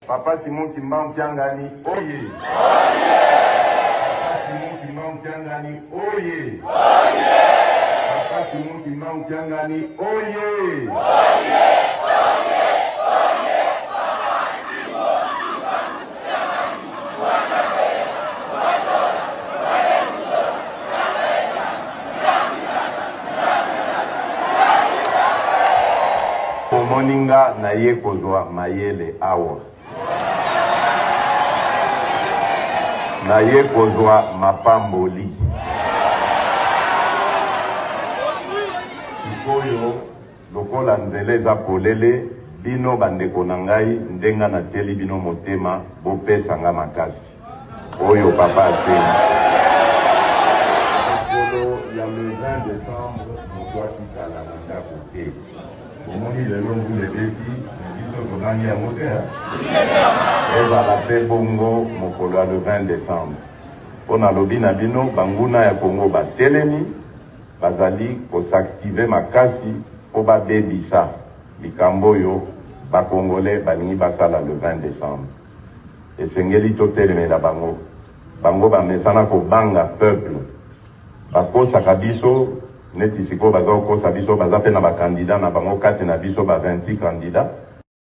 Papa Simon Kimbangu Kiangani oye! Papa Simon Kimbangu Kiangani oye! Papa Simon Kimbangu Kiangani oye! Omoni nga naye kozwa mayele awa. Naye kozwa mapamboli. Sikoyo lokola nzela eza polele, bino ba ndeko na ngai nde nga natieli bino motema bopesa nga makasi. Oyo papa asengi. Mokolo ya le 20 decembre moto atikala na ndako te. Bomoni lelo mvula ebeti mais biso tobangi yango te hein? Ezala pe bongo mokolo ya le 20 decembre. Po nalobi na bino banguna ya Congo batelemi, bazali ko s'activer makasi po babebisa likambo oyo ba Congolais balingi basala le 20 decembre. Esengeli totelemela bango. Bango bamesana kobanga peuple. Bakosaka biso neti sikoyo baza kokosa biso, baza pe na ba candidats na bango kati na biso ba 26 candidats.